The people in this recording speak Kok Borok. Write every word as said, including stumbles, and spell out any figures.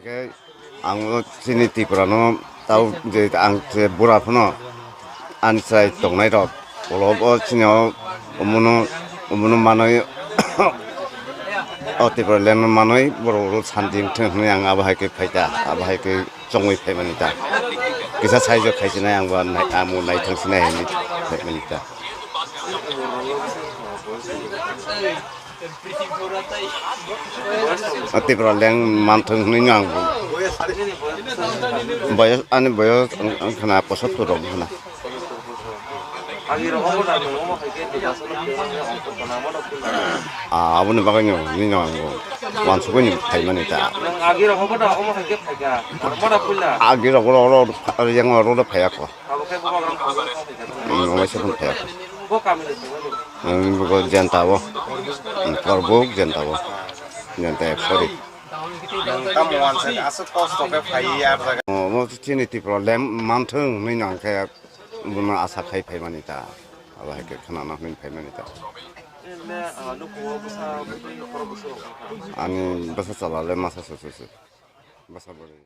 Khe ang o chini Tripura no tao je ang je bura phano ani chwrai tongnai rok ulo o chini o omono omono manwi o Tripura land no manwi borok rok santi wngthwng hinwi ang abo hai khe phaikha, abo hai khe chongwi phaimani ta. Kisa saijo khaisinai ang bo nai-, ang bo naithang sinai hinwi phaimani ta. O Tripura land manthwng hinwi no ang bo. Boyos, ani boyos wng-, wngkha na posottor rok wngkha na. Ah, aboni bagwi no, nini ang bo wansugwi ni phaimani ta. Agi rok oro, oro, yang oro, oro phaiya kho. Hmm, omo se phun phaiya kho. Hmm, bo jenta bo. Hmm, korbuk jenta bo. Jenta ek sori. Omo chini Tripura land manthwng hinwi no ang khe. Bono asa khai phaimani ta, abo hai khe khwnana hwnwi phaimani ta. Ani bwsa chala le masa se se se. Bwsa bwrwi.